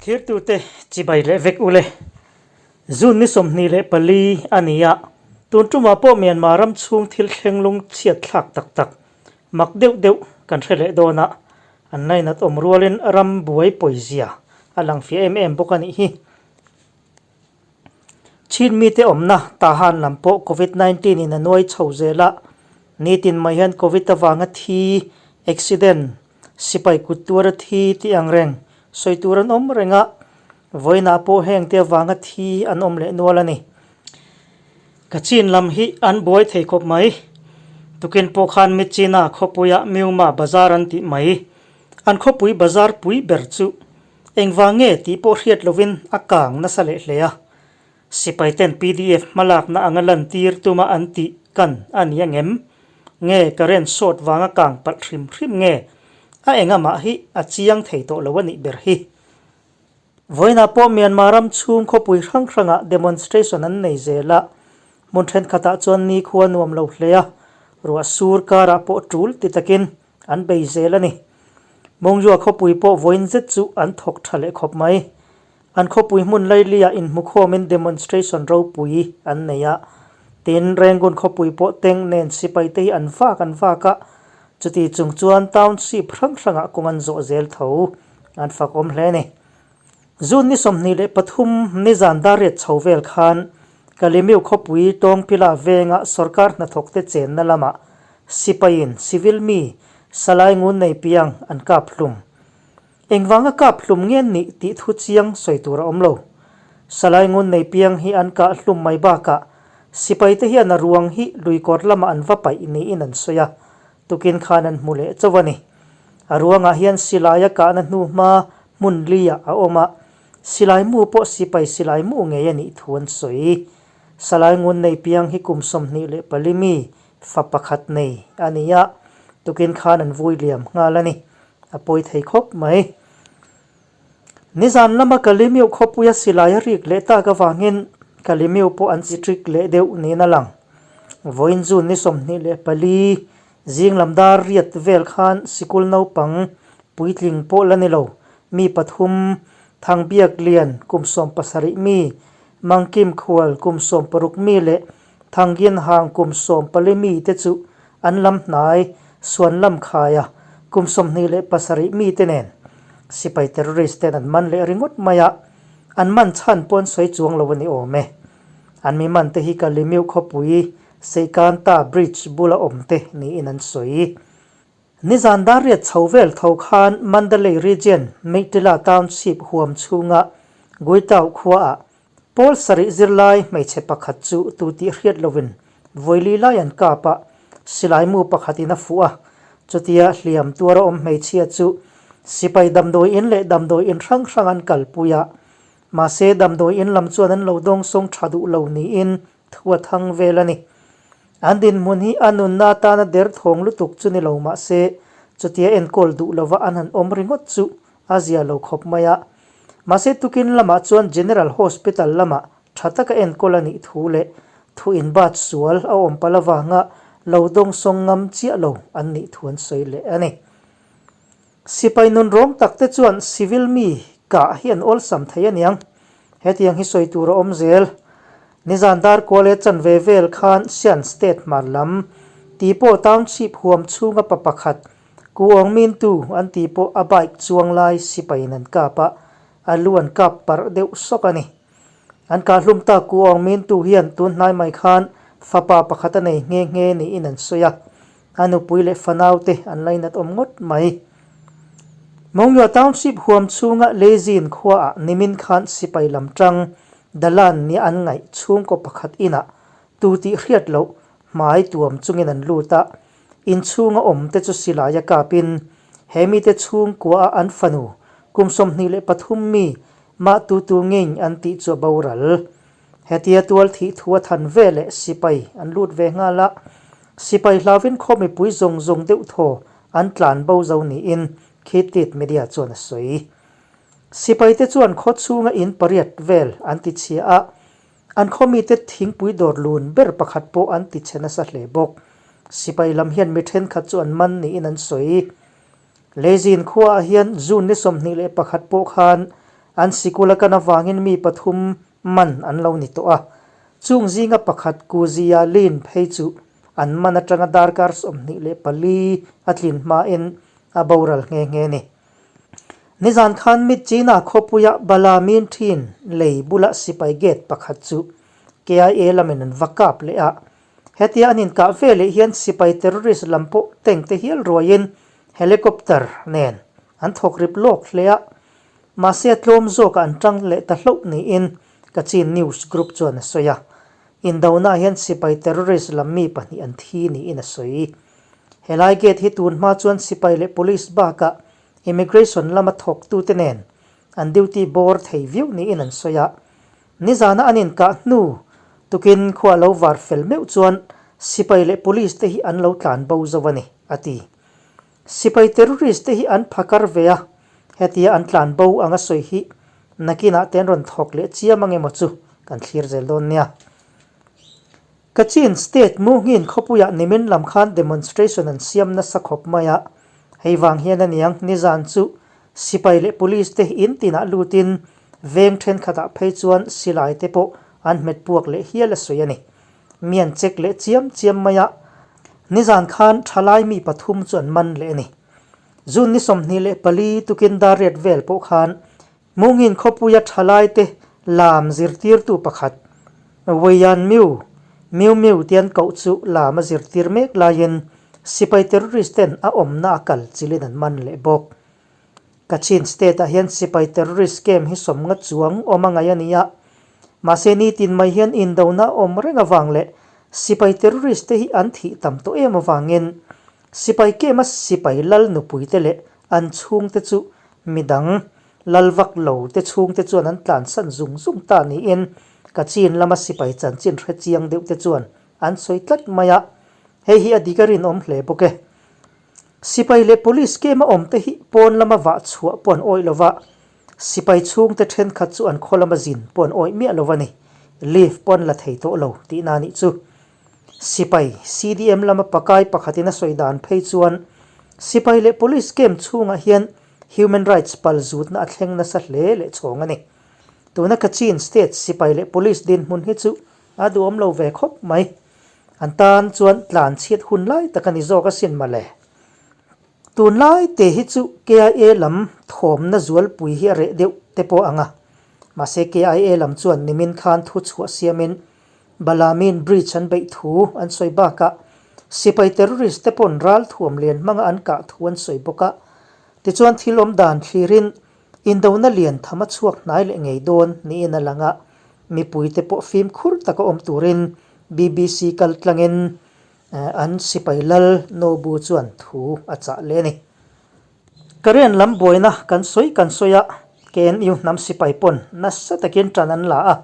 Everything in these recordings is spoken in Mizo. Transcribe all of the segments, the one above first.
Thirtute chibai leh vek ule. June ni 24 a ni a, tun tumah pawh Myanmar ram chhung thil thleng lung chhiat thlak tak tak, mak deuh deuh kan hre leh dawn a, an lainat awm rualin ram buai pawizia a lang fiah em em bawk a nih hi. Chin mite awmna Tahan lam pawh Covid 19 in a nuai chho zel a, nitin mai hian Covid avanga thi, accident, sipai kut tuara thi tih ang reng sawi tur an awm reng a, vawiinah pawh hengte avanga thi an awm leh nual a ni. Kachin lam hi an buai thei khawp mai. Tukin pawh khan Myitkyina khawpuia Myuma bazar an tih mai. An khawpui bazar pui ber chu engvang nge tih pawh hriat lovin a kang nasa leh hle a. Sipai ten pdf hmalakna anga lantir tuma an tih kan a ni angem? Nge current short vanga kang palh hrim hrim nge? A engamah hi a chiang thei tawh lo a nih ber hi. Vawiinah pawh Myanmar ram chhung khawpui hrang hrangah demonstration an nei zel a, hmun thenkhatah chuan nikhua nuam lo hle a, ruah sur karah pawh tul ti takin an bei zel a ni. Mawngzua khawpui pawh vawiin zet chu an thawk tha leh khawp mai. An khawpui hmun lailia inhmukhawmin demonstration ropui an nei a, tin Rangoon khawpui pawh tank nen sipai te hi an vak an vak a, chuti chung chuan township hrang hrangah kawng an zawh zel tho. An fak awm hle a ni. June ni 23 nizan dar riat chho vel khan Kalimiu khawpui Tawngpila venga sorkar hnathawkte chenna lamah sipaiin civil mi Salai Ngun nei piang an kap hlum. Engvanga kap hlum nge nih tih thu chiang sawi tur a awm lo. Salai Ngun nei piang hi an kah hlum mai bakah sipaite hian a ruang hi luikawr lamah an va paih niin an sawi a, Tukin khan an hmu leh chauh a ni. A ruangah hian silai a kahna hnu hma hmun liah a awm a, silai mu pawh sipai silai mu ngei a nih thu an sawi. Salai ngun nei piang hi kum 24 mi fa pakhat nei a ni a, tukin khan an vui liam nghal a ni. A pawi thei khawp mai. Nizan lama Kalimiu khawpuia silai a rik leh tak avangin Kalimiu pawh an strict leh deuh niin a lang. Vawiin June ni 24 zing lam dar riat vel khan sikul naupang puitling pawh la ni lo mi pathum, Thangbiak Lian kum 17 mi, Mangkim Khual kum 16 mi leh Thangin Hang kum 14 mi te chu an lam hnai Suan lam khaia kum 27 mi te nen sipai terrorist ten an man leh ringawt mai a, an man chhan pawh an sawi chuang lo a ni awm e. An mi man te hi Kalimiu khawpui Seikanta Bridge bula awm te niin an sawi. Nizan dar riat chho vel tho khan Mandalay Region Meiktila Township huam chhunga Guitau khuaah Pawl sarih zirlai hmeichhe pakhat chu tu tih hriat lovin vawili lai an kap a, silai mu pakhatin a fuh a. Chutia hliam tuar a awm hmeichhia chu sipai damdawi in leh damdawi in hrang hrang an kalpui a. Mahse damdawi in lam chuan an lo dawngsawng tha duh lo niin thu a thang vel a ni. An dinhmun hi a nunna atana derthawng lutuk chu ni lo mahse chutia enkawl duh lova an han awm ringawt chu a zia lo khawp mai a. Mahse tukin lamah chuan General Hospital lamah tha taka enkawl a nih thu leh thu inbat sual a awm palh avanga lo dawngsawng ngam chiah lo an nih thu an sawi leh a ni. Sipai nun rawng tak te chuan civil mi kah hi an awlsam thei aniang. Hetiang hi sawi tur a awm zel. Nizan dar kual e chanve vel khan Sian State hmar lam Tipo Township huam chhunga pa pakhat Ku Aung Min Tu an tih pawh a bike chuang lai sipaiin an kap a, a lu an kap parh deuh sawk a ni. An kahhlum tak Ku Aung Min Tu hian tun hnai mai khan fapa pakhat a nei nghe nghe niin an sawi a, a nupui leh fanaute an lainat awm ngawt mai. Mawngyaw Township huam chhunga Lezin khuaah nimin khan sipai lam tang Dalan nia an ngaih chhungkaw pakhat inah tu tih hriat loh hmai tuam chungin an lut a, Inchhunga awm te chu silai a kapin he mite chhungkua a an fanu kum 23 mi mah tu tu ngei an tih chu a boral. Hetia tual thih thu a than ve leh sipai an lut ve nghal a, sipai hlauvin khaw mipui zawng zawng deuh thaw an tlan bo zo niin Khitit Media chuan a sawi. Sipai te chuan khaw chhunga in pariat vel an ti chhia a, An khaw mite thingpui dawr lun ber pakhat pawh an ti chhe nasa hle bawk. Sipai lam hian mi thenkhat chu an man niin an sawi. Lezin khuaah hian June ni 21 pawh khan An sikul a kan avangin mi pathum man an lo ni tawh a. Chung zinga pakhat Ku Zia Lin phei chu an man atanga darkar 24 a tlin hmain a boral nghe nghe ni. Nizan khan Myitkyina khawpuia Bala Min Thin lei bula sipai gate pakhat chu KIA lamin an va kap leh a. Hetia an inkah ve leh hian sipai terrorist lam pawh tank te hial ruaiin helicopter nen an thawk rip lawk hle a. Mahse a tlawm zawkah an tang leh ta hlauh niin Kachin News Group chuan a sawi a. Indona hian sipai terrorist lam mi pahnih an thi niin a sawi. Helai gate hi tun hma chuan sipai leh police bakah immigration lama thawktute nen an duty bawr thei viau niin an sawi a. Nizana an inkah hnu tukin khua lo var fel meuh chuan sipai leh police te hi an lo tlan bo zo a ni, a ti. Sipai terrorist te hi an phakar ve a, hetia an tlan bo anga sawi hi nakinah te an rawn thawk leh chiam ang emaw chu kan thlir zel dawn nia. Kachin State Muhngin khawpuiah nimin lam khan demonstration an siam nasa khawp mai a, hei vang hian aniang nizan chu sipai leh police te in tinah lutin veng thenkhatah phei chuan silai te pawh an hmet puak leh hial a sawi a ni. Mi an check leh chiam chiam mai a, nizan khan thalai mi pathum chu an man leh a ni. June ni 24 tukin dar riat vel pawh khan Mungin khawpuia thalai te lam zirtirtu pakhat Weian Miu, Miu Miu tian koh chu lam a zirtir mek laiin sipai terrorist ten a awmna a kal chilin an man leh bawk. Kachin state ah hian sipai terrorist camp hi sawmnga chuang awm a ngaih a ni a, mahse nitin mai hian indona a awm reng avang leh sipai terrorist te hi an thih tam tawh em avangin sipai camp a sipai lal nupui te leh an chhungte chu midang lal vak lo te chhungte chuan an tlansan zung zung ta niin Kachin lama sipai chanchin hre chiang deuh te chuan an sawi tlat mai a, hei hi a dik a rinawm hle bawk e. Sipai leh police camp a awm te hi pawn lama vah chhuah pawh an awih lo va, sipai chhungte thenkhat chu an khaw lama zin pawh an awih miah lo a ni, leave pawh an la thei tawh lo tihna a nih chu. Sipai, CDM lama pakai pakhatin a sawi dan phei chuan sipai leh police camp chhungah hian human rights pal zutna a thleng nasa hle leh chhawng a ni. Tuna Kachin state sipai leh police dinhmun hi chu a duhawm lo ve khawp mai. An tan chuan tlan chhiat hun lai tak a ni zawk asin mawle. Tunlai te hi chu KIA lam thawmna zualpui hi a reh deuh te pawh ang a. Mahse KIA lam chuan nimin khan thu chhuah siamin Balamin bridge an beih thu an sawi bakah sipai terrorist te pawn ral thuam lian hmanga an kah thu an sawi bawk a. Tichuan thil awm dan thlirin indona lian tham a chhuak hnai leh ngei dawn niin a lang a. Mipuite pawh fimkhur taka awm turin BBC kal tlangin an sipai lal Nobu chuan thu a chah leh a ni. Karen lam buaina kan sawi kan sawi a, KNU hnam sipai pawn nasa takin tan an la a,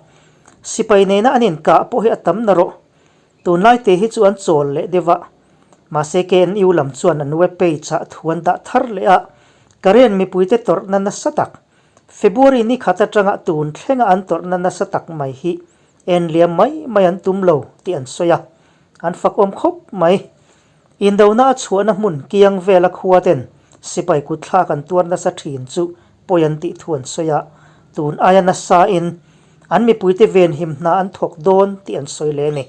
sipai nena an inkah pawh hi a tam na rawh. Tunlai te hi chu an chawl leh deuh a, mahse KNU lam chuan an web page ah thu an dah thar leh a, Karen mipuite tawrhna nasa tak February ni khat atanga tun thlenga an tawrhna nasa tak mai hi en liam mai mai an tum lo tih an sawi a, an fakawm khawp mai. Indona a chhuahna hmun kiang vela khua ten sipai kutthlak an tuar nasa thin chu pawi an tih thu an sawi a, tun aia nasa in an mipuite venhim hna an thawk dawn tih an sawi leh a ni.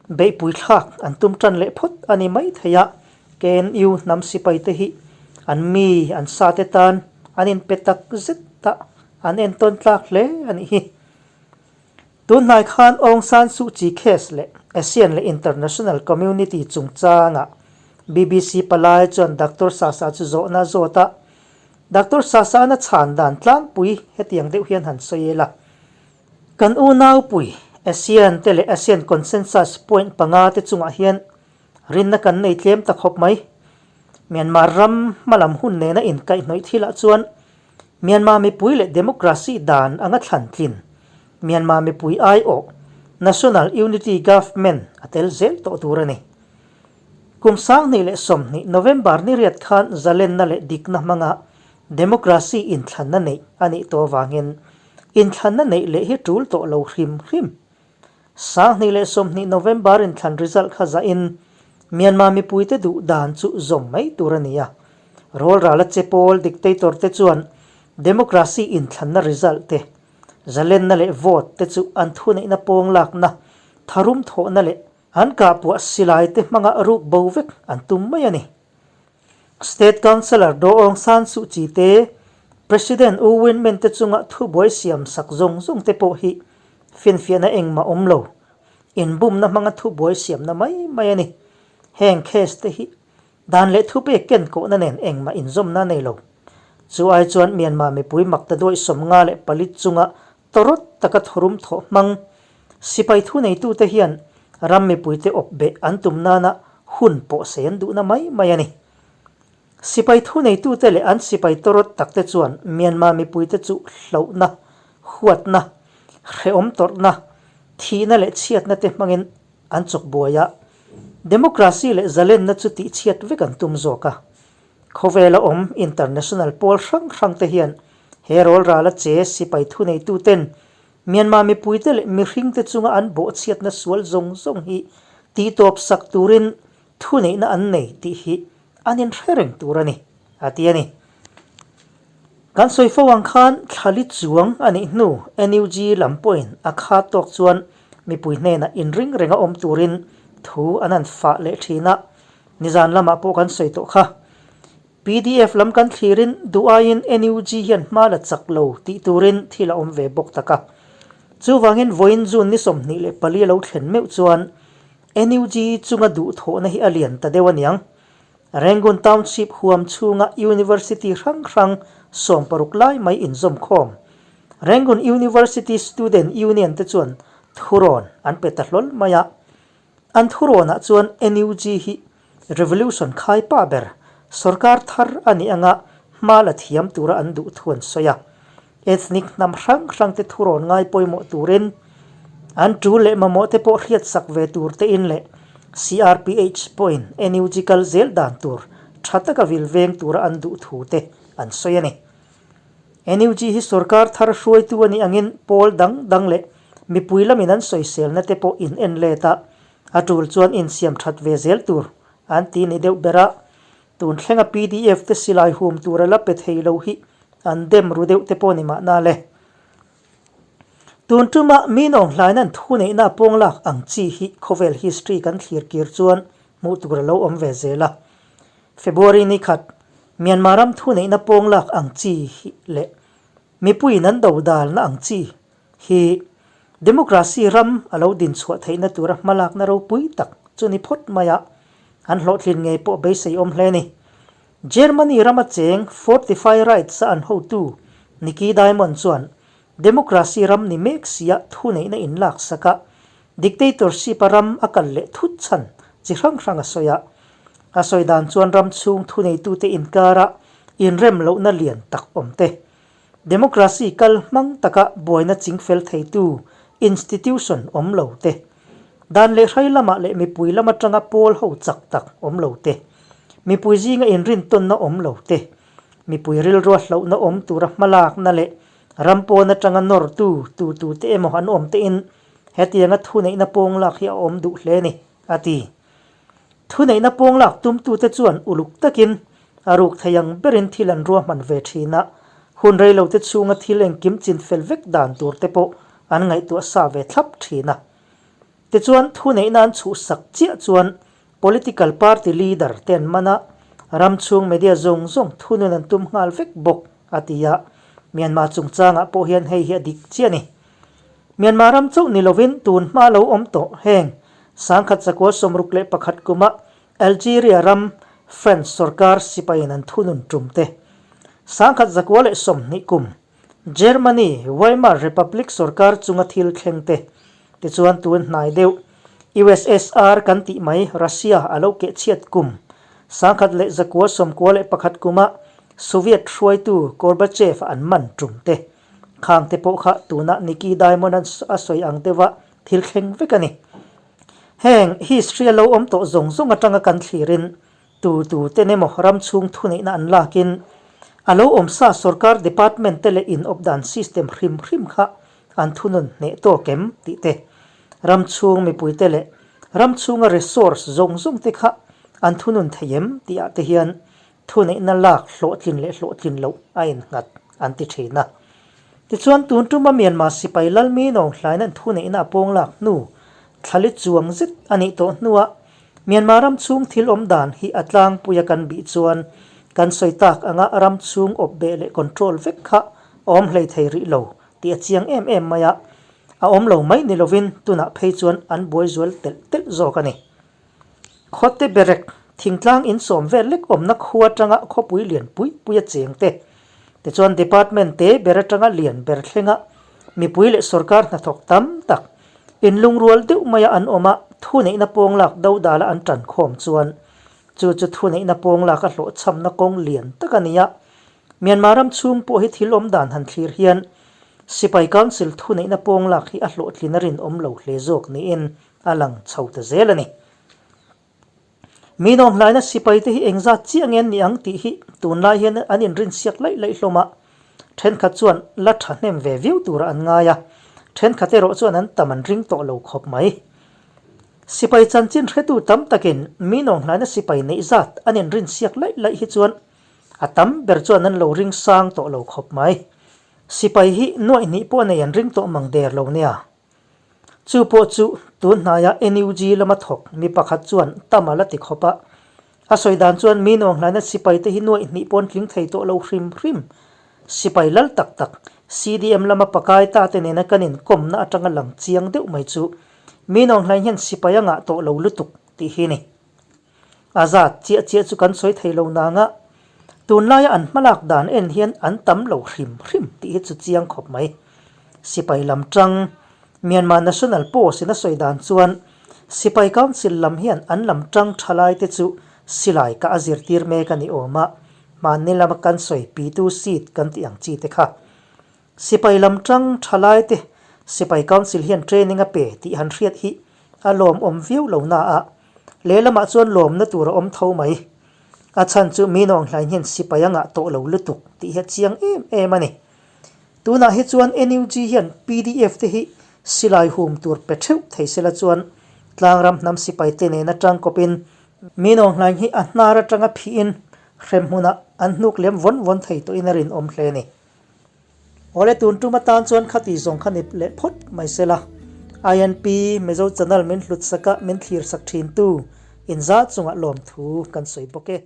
Beihpui thlak an tum tan leh phawt a ni mai thei a, KNU hnam sipai te hi an mi an sa te tan an inpe tak zet a, an entawn tlak hle a nih hi. Tunhnai khan Aung San Suu Kyi case leh ASEAN leh international community chungchangah BBC palai chuan Doctor Sasa chu zawhna a zawt a, Doctor Sasa-an a chhan dan tlangpui hetiang deuh hian han sawi ila. Kan unaupui ASEAN te leh ASEAN Consensus point panga te chungah hian rinna kan nei tlem ta khawp mai. Myanmar ram hmalam hun nena inkaihhnawih thilah chuan Myanmar mipui leh democracy dan anga thlan tlin Myanmar mipui aiawh National Unity Government a tel zel tawh tur a ni. Kum 2020 November ni riat khan zalenna leh dikna hmanga democracy inthlanna neih a nih tawh avangin inthlanna neih leh hi tul tawh lo hrim hrim. 2020 November inthlan result kha zahin Myanmar mipuite duh dan chu zawm mai tur a ni a. Rawlrala che pawl dictator te chuan. Democracy inthlanna result te, zalenna leh vote te chu an thuneihna pawng lakna, tharum thawhna leh an kahpuah silai te hmanga ruk bo vek an tum mai a ni. State Councillor Daw Aung San Suu Kyi te, President U Win Myint te chunga thubuai siam sak zawng zawng te pawh hi finfiahna engmah awm lo, inbumna hmanga thubuai siamna mai mai a ni. Heng case te hi Dan leh thupek ken kohna nen engmah inzawmna a nei lo. Chu ai chuan Myanmar mipui makta duaih 54 chunga tawrawt taka thawrum thawh hmang sipai thuneitute hian ram mipuite awp beh an tum nana hun pawh sei an duhna mai mai a ni. Sipai thuneitute leh an sipai tawrawt takte chuan Myanmar mipuite chu hlauhna, huatna, hrehawm tawrhna, thihna leh chhiatna te hmangin An chawk buai a, democracy leh zalenna chu tihchhiat vek an tum zawk a. Khawvela awm international pawl hrang hrang te hian he rawl rala che sipai thuneitu ten Myanmar mipuite leh mihringte chunga an bawhchhiatna sual zawng zawng hi tihtawp sak turin thuneihna an nei tih hi an inhre reng tur a ni, a ti a ni. Kan sawi fo ang khan thlali chuang a nih hnu NUG lam pawhin a khat tawk chuan mipui hnenah inring renga awm turin thu an han fah leh thin a, nizan lamah pawh kan sawi tawh kha. PDF lam kan thlirin duh aiin NUG hian hma la chak lo tih turin thil a awm ve bawk tak a. Chuvangin vawiin June ni 24 a lo thlen meuh chuan NUG chunga duhthawhna hi a lian ta deuh aniang. Rangoon Township huam chhunga University hrang hrang 16 lai mai inzawm khawm. Rangoon University Student Union te chuan thurawn an pe ta hlawl mai a. An thurawnah chuan NUG hi Revolution khai pa ber sorkar thar a nih anga hma la thiam tura an duh thu an sawi a. Ethnic hnam hrang hrang te thurawn ngai pawimawh turin an tul leh mamawh te pawh hriatsak ve tur te in leh CRPH pawhin NUG kal zel dan tur tha taka vil veng tura an duh thu te an sawi a ni. NUG hi sorkar thar hruaitu a nih angin pawl dang dang leh mipui lamin an sawiselna te pawh in en let a, a tul chuan insiam that ve zel tur an ti ni deuh ber a. Tun thlenga pdf te silai hum tur a la pe thei lo hi an dem ru deuh te pawh ni mahna le. Tun tuma mi nawnghlain an thu neihna pawng lak ang chi hi khawvel history kan thlir kir chuan hmuh tur a lo awm ve zel a. February ni khat Myanmar ram thu neihna pawng lak ang chi hi leh Mipuiin an do dalna ang chi hi democracy ram a lo din chhuah theihna tura hmalakna ropui tak chu ni phawt mai a, an hlawhtlin ngei pawh beisei awm hle a ni. Germany rama cheng Fortify Rights a an hotu Nicky Diamond chuan democracy ram ni mek sia thuneihna inlaksak a, dictatorship a ram a kal leh thut chhan chi hrang hrang a sawi a. A sawi dan chuan ram chhung thuneitute inkara inrem lohna lian tak awm te, democracy kal hmang taka buaina chingfel theitu institution awm lo te, dan leh hrai lamah leh mipui lam atanga pawl ho chak tak awm lo te, mipui zinga inrintawnna awm lo te, mipui rilrua hlauhna awm tura hmalakna leh ram pawn atanga nawrtu tutute emaw an awm tein hetianga thuneihna pawng lak hi a awm duh hle a ni, a ti. Thuneihna pawng lak tumtute chuan uluk takin a ruk thei ang berin thil an ruahman ve thin a, hun reilote chhunga thil engkim chin fel vek dan tur te pawh an ngaihtuah sa ve thlap thin a. Tichuan, thuneihna an chhuhsak chiah chuan political party leader te an man a, ram chhung media zawng zawng thunun an tum nghal vek bawk, a ti a. Myanmar chungchangah pawh hian hei hi a dik chiah a ni. Myanmar ram chauh ni lovin tun hma lo awm tawh heng 1961 kuma Algeria ram French sorkar sipaiin an thunun tum te, 1920 kum Germany Weimar Republic sorkar chunga thil thleng te, tichuan tun hnai deuh USSR kan tih mai Russia a lo kehchhiat kum 1991 kuma Soviet hruaitu Gorbachev an man tum te. Khang te pawh kha tuna Nicky Diamond a sawi ang deuha thil thleng vek a ni. Heng history a lo awm tawh zawng zawng atanga kan thlirin tu tu ten emaw ram chhung thuneihna an lakin a lo awm sa sorkar department te leh in awp dan system hrim hrim kha an thunun hneh tawk em tih te, ram chhung mipui te leh ram chhunga resource zawng zawng te kha an thunun thei em tih ah te hian thuneihna lak hlawhtlin leh hlawhtlin loh a innghat. an ti thin a. Tichuan, tun tuma Myanmar sipai Lalmi Nawng hlain an thuneihna a pawng lak hnu thlali chuang zet a nih tawh hnuah Myanmar ram chhung thil awm dan hi a tlangpuia kan bih chuan kan sawi tak anga ram chhung awp beh leh control vek kha a awm hlei thei rih lo tih a chiang em em mai a, a awm lo mai ni lovin tunah phei chuan an buai zual telh telh zawk a ni. Khawte berek, thingtlang insawm vel lek awmna khua atanga khawpui lian pui pui a cheng te, tichuan department te ber atanga lian ber thlenga mipui leh sorkar hnathawk tam tak inlungrual deuh maia an awm a, thuneihna pawnglak dodala an tan khawm chuan chu chu thuneihna pawnglak a hlawhchhamna kawng lian tak a ni a. Myanmar ram chhung pawh hi thil awm dan han thlir hian Sipai Council thuneihna pawnglak hi a hlawhtlin a rinawm lo hle zawk niin a lang chho ta zel a ni. Mi nawmhlaina sipaite hi engzat chiah nge an nih ang tih hi tunlai hian an inrinsiak laih laih hlawm a, thenkhat chuan la thahnem ve viau turah an ngai a, thenkhat erawh chuan an tam an ring tawh lo khawp mai. Sipai chanchin hretu tam takin mi nawmhlaina sipai neih zat an inrinsiak laih laih hi chuan a tam ber chuan an lo ring sang tawh lo khawp mai. Sipai hi nuaih hnih pawh nei an ring tawh mang der lo nia. Chu pawh chu tun hnaia NUG lama thawk mi pakhat chuan tam a la ti khawp a. A sawi dan chuan mi nuanghlaina sipai te hi nuaih hnih pawn tling thei tawh lo hrim hrim. Sipai lal tak tak CDM lama pakai ta te nena kan inkawmna atanga lang chiang deuh mai chu mi nuanghlain hian sipai a ngah tawh lo lutuk tih hi ni. A zat chiah chiah chu kan sawi thei lo nang a, tunlaia an hmalak dan en hian an tam lo hrim hrim tih hi chu chiang khawp mai. Sipai lam tang, Myanmar National Post in a sawi dan chuan Sipai Council lam hian an lam tang thalai te chu silai kah a zirtir mek a ni awm a, hmanni lama kan sawi pitu seat kan tih ang chi te kha. Sipai lam tang thalai te Sipai Council hian training a pe tih han hriat hi a lawmawm viau lo na a, lehlamah chuan lawmna tur a awm tho mai. A chhan chu mi nawng hlain hian sipai a ngah tawh lo lutuk tih hi a chiang em em a ni. Tunah hi chuan NUG hian pdf te hi silai hum tur pe theuh thei sela chuan tlangram hnam sipai te nena tangkawpin mi nawng hlain hi a hnar atanga phihin hrem hmunah an hnuk lem vawn vawn thei tawhin a rinawm hle a ni. Awle tun tum atan chuan khati zawng kha nip leh phawt mai sela. INP Mizo channel min hlut sak a, min thlir sak thin tu inzah chungah lawmthu kan sawi bawk e.